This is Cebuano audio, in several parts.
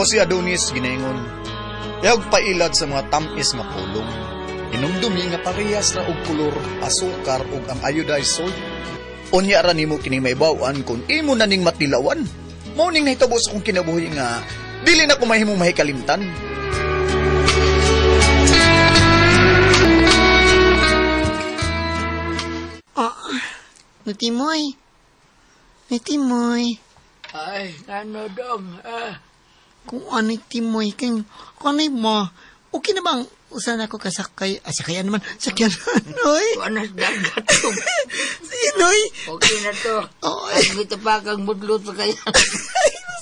si Adonis ginaingon. Yag pailad sa mga tamis nga pulong. Inumdumi nga parehas ra og kolor, asukar ug ang iodized salt. Unya ra nimo kining maibaw-an kung imo na ning matilawan. Mao ning nahitabo sa akong kinabuhi nga dili na ko mahimong mahikalimtan. Natimoy. Natimoy. Ay, ano dong? Ah. Kung ano timoy, kang kung ano mo, okay na bang usan ako kasakay? Ah, sakayan naman. Sakyan, Noy. Ano sa dagat to? Sige, Noy. Okay na to. Oy. Ang ito pa kang budlot sa kaya.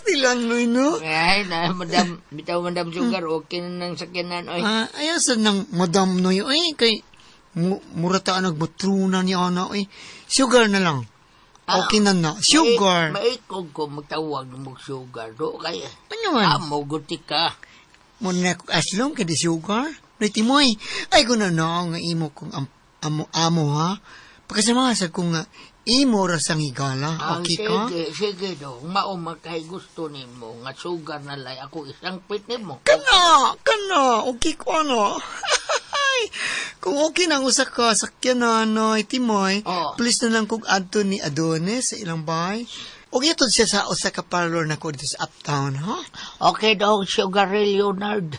Ay, lang, Noy, no? Ay, na, madam, bitaw, Madam Sugar, okay na ng sakyanan, oy. Ah, ayaw sa nang Madam Noy, oy, kay mura ta nagmatruna ni Ana, oy. Sugar na lang. Okay na na. Sugar. Maikog ko magtawag ng sugar do kaya. Ano man? Amo, guti ka. Muna ko aslong kay di sugar. Noy, Timoy, ay ko na na nga imo kong amo, ha? Pagkasama sa kong nga imo ra sang higala. Okay ka? Sige, sige dong. Mao makay gusto nimo nga sugar na lay ako isang pit nimo. Kana, kana, okay ko ano. Kung okay na ang usa ka sakyanan, Noy, Timoy, Oh. please na lang kong adto ni Adonis sa ilang bahay. Okay ito siya sa usa ka parlor na ko dito sa Uptown, ha? Okay dong, Sugar Ray Leonard.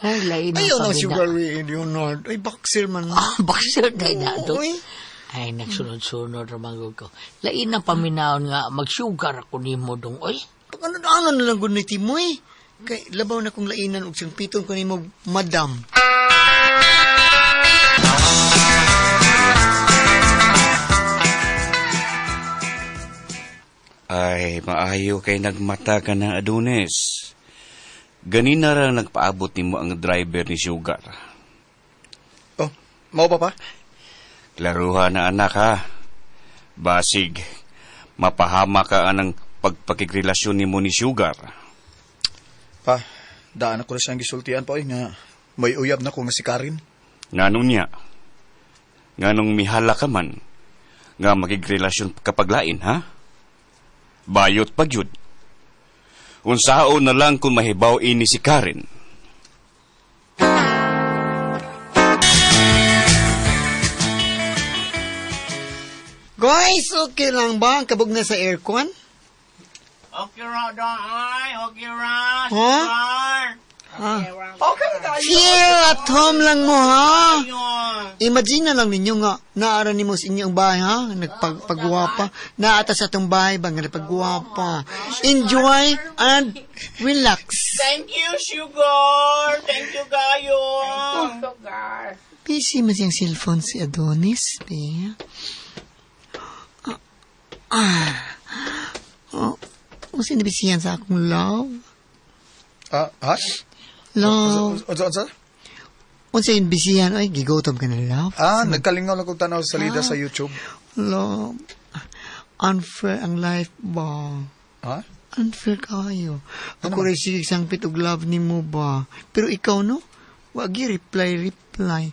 Ay, lain ang Ayaw na pamina. Sugar Ray Leonard. Ay, boxer man. Ah, boxer na na to. Oy. Ay, nagsunod-sunod ramang ko. Lain ang paminaon nga, mag-sugar ako nimo dong, oy. Pag ano na lang gud ni Timoy. Kay labaw na kong lainan og siyang piton ko nimo, madam. Ay, maayo kay nagmata ka na, Adonis. Ganina ra nagpaabot nimo ang driver ni Sugar. Oh, mao pa pa? Klaruha na anak ha. Basig, mapahama ka anang pagpakigrelasyon nimo ni Sugar. Pa, daan ako na siyang gisultian pa oy nga may uyab na ko nga si Karin. Ngano niya? Nganong mihala ka man nga makigrelasyon kapag lain, ha? Bayot pag yun. Unsaon na lang kung mahibaw ini si Karen. Guys, okay lang ba ang kabog na sa aircon? Okay ra, dong, ay. Okay ra, Huh? Sugar. Okay na Feel at home lang mo, ha? Imagine na lang ninyo nga, naara nimo sa inyong bahay, ha? Nagpagwapa. Naata sa atong bahay ba, nga nagpagwapa. Enjoy and relax. Thank you, Sugar. Thank you, kayo. Sugar. Busy man siyang cellphone si Adonis, be. Oh, unsa ni bisiyan sa akong love? Ah, ha? Love. Unsa, unsa? Unsa yung bisiyan? Ay, gigotom ka na, love. Ah, nagkalingaw lang kong tanaw sa salida sa YouTube. Love. Unfair ang life ba? Ha? Unfair kayo. Ako rin sige sangpit og love ni mo ba? Pero ikaw, no? Wagi reply, reply.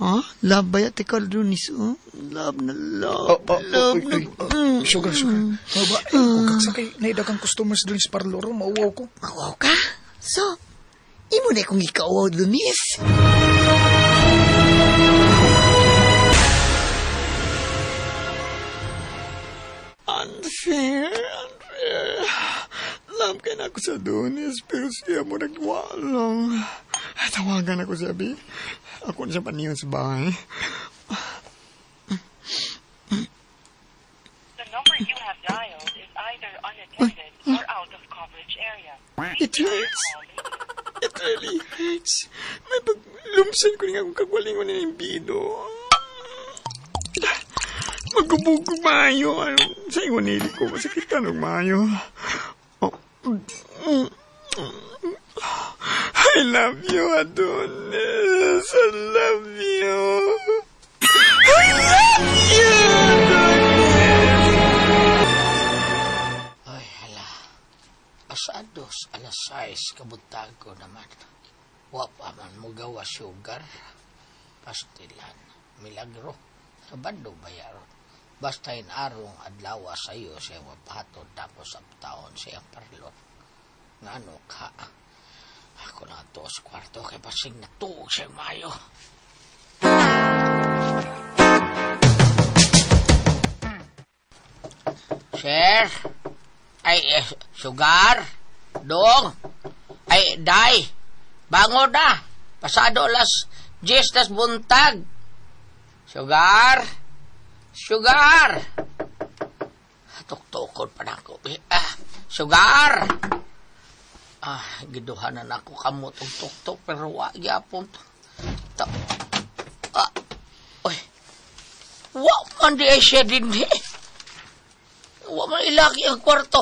Ha? Love ba yata ikaw, Adonis? Oh? Love na love. Oh, oh, love oh, na... uy, uy, oh, sugar, sugar. Mao ba, eh, kung kagsakay, naidagang customers dun sa parlor, mauwaw ko. Mauwaw ka? So, imo na akong ikauwaw, Adonis. Unfair, unfair. Love ka na ako sa Adonis, pero siya mo nagwalang. Tawagan ako siya, Bi. Ako na siya paniyon sa bahay. The number you have dialed is either unattended or out of coverage area. It hurts. It really hurts. May paglumsan ko nga akong kagwalingon ni Bido. Magubog ko maayo. Ano, sa ingon nili ko, masakitan og maayo. Oh. I love you, Adonis. I love you. I love you, Adonis. Ay, hala. Pasados, alas 6, kabuntago naman. Wa pa man mo gawa sugar. Pastilan. Milagro. Sa bando ba yaron? Basta inarong adlaw sa iyo siya mapahatod tapos sa taon siyang parlot. Ngano ka? Ako na to sa kwarto kay basing natuog siyang mayo. Sir? Ay, sugar? Dong? Ay, day? Bango na! Pasado las 10 tas buntag. Sugar? Sugar! Tuktukod pa na ako. Sugar! Ah, giduhanan ako kamot og tuktok pero wa gyapon. Oy. Wa man di siya dinhi. Wa man ilaki ang kwarto.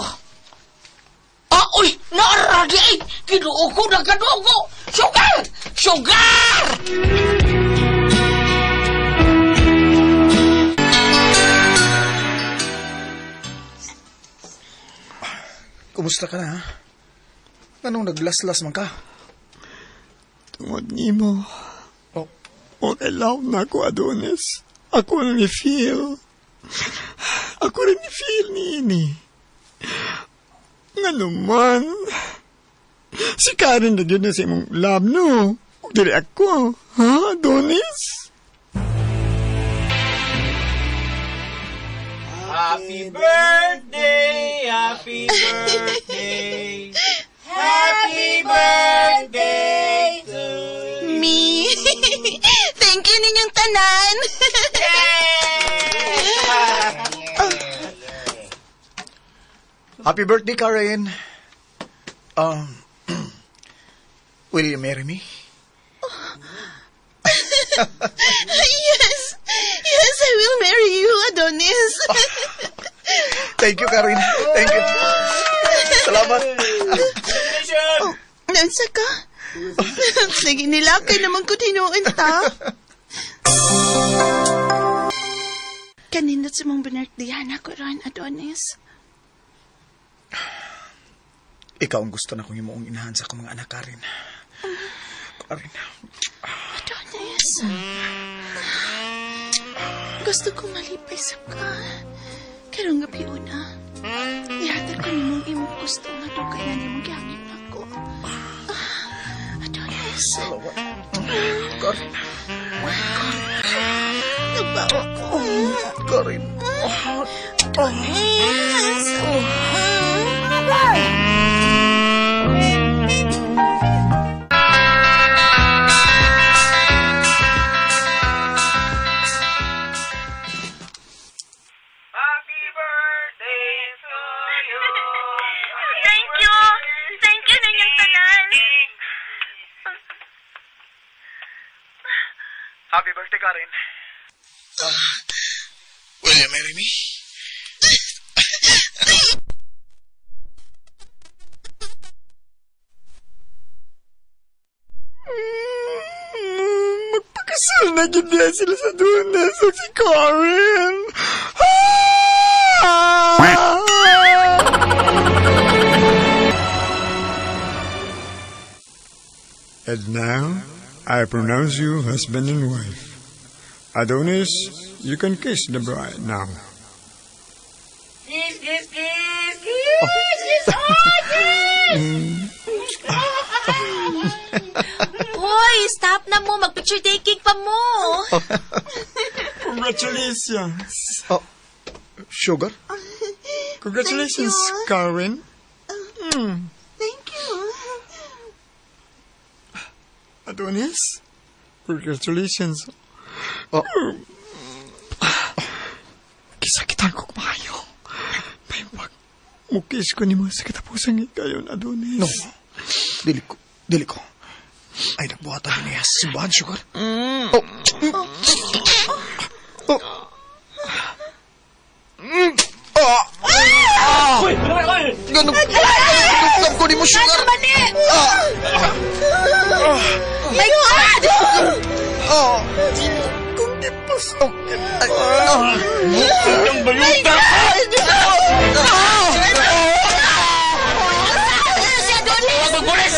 Ah, uy, naara di ay. Giduo ko na kadugo. Sugar! Sugar! Kumusta ka na, ha? Anong naglaslas man ka? Tungod nimo. Oh. Okay, love na ako, Adonis. Ako na ni-feel. Ako rin ni-feel ni ini. Nga naman. Si Karen na yun na sa imong love, no? Dili ako, ha, Adonis? Happy birthday! Happy birthday! Happy birthday to me! Thank you ninyong tanan! Happy birthday, Karen! Will you marry me? Yes! Yes, I will marry you, Adonis! Thank you, Karen. Thank you. Salamat. Oh, nansa ka? Sige, nilakay naman ko tinuon ta. Kanindot sa mong binirthdayan ako ron, Adonis. Ikaw ang gusto na kong imuong inahan sa akong mga anak, Karen. Karen. Adonis. Gusto kong malipay sa ka. Karong gabi una, ihatag ko nimong imong gusto nga dugay na nimong gihangin ako. Adonis. Salamat. Karen. Nagbawa ko. Karen. Adonis. Thank you. Thank you ninyong tanan. Happy birthday, Karen. Will you marry me? Magpakasal na gid niya sila sa Adonis at si Karen. And now, I pronounce you husband and wife. Adonis, you can kiss the bride now. Kiss, kiss, kiss, kiss, kiss, oh, kiss! Hoy, stop na mo. Mag-picture taking pa mo. Congratulations. Oh, sugar? Congratulations, Karen. Thank you. Adonis, congratulations. Oh. Kisakitan ko kumayo. May wag. Mukis ko ni mo sa katapusan kayon, Adonis. No. Dili ko. Dili ko. Ay, nagbuhatan din niya sa simbahan, sugar. Oh. Oh. Ah! Uy! Uy! Ganun. Ganun ko ni mo, sugar. Ano ba ni? My God! Oh. Kung di Oh. Ay, ah. Ang bayuta! Si Adonis! Magbulis!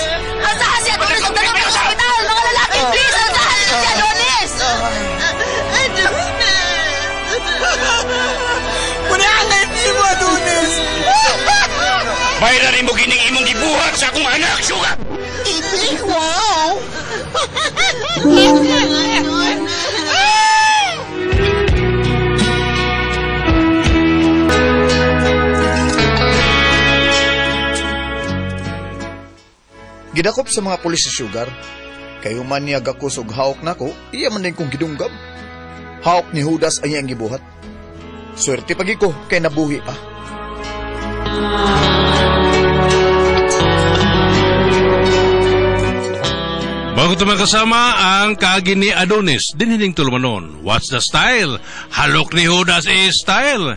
Asahan si Adonis! Ang dalawa sa ospital! Mga lalaki, please! Asahan si Adonis! Adonis! Bayaran nimo kining imong gibuhat sa akong anak, Sugar! Ibig, wow! Gidakop sa mga pulis si Sugar. Kay human niya gakos og hawak nako, iya man din kong gidunggab. Hawak ni Judas ay iyang gibuhat. Swerte pagi ko kay nabuhi pa. Bago ito kasama ang kaagi ni Adonis, dinining tulumanon. What's the style? Halok ni Judas is style.